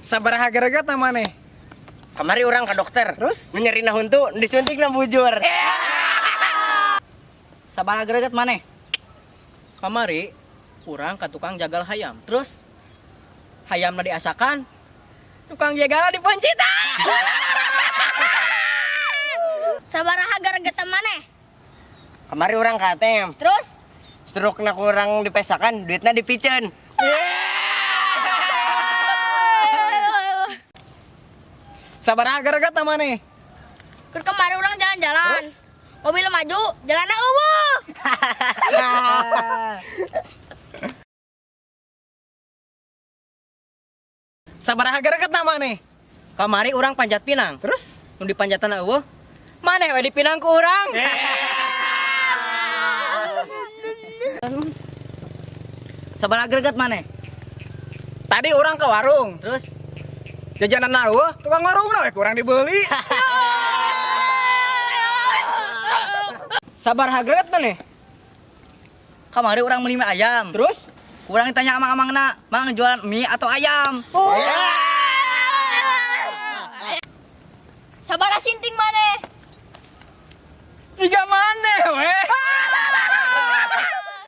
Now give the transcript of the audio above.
Sabaraha greget maneh? Kamari urang ka dokter. Terus? Nu nyerina huntu, disuntikna bujur. Sabaraha greget maneh? Kamari urang ka tukang jagal hayam. Terus hayamna diasakan, tukang jagal dipancitan. Sabaraha greget maneh? Kamari urang ka ATM. Terus? Strukna kurang dipesakan, duitna dipiceun. Sabaraha greget maneh? Keur kamari urang jalan-jalan. Mobil maju, jalanna eueuh. Sabaraha greget maneh? Kamari urang panjat pinang. Terus? Nu dipanjatan eueuh, maneh we dipinang ku urang. Sabaraha greget maneh? Tadi urang ke warung. Terus? Jajanan eueuh, tukang warungna we kurang dibeli. Sabaraha greget maneh? Kamari urang meuli mie ayam. Terus? Urang ditanya amang-amangna, "Mang jualan mie atau ayam?" Oh.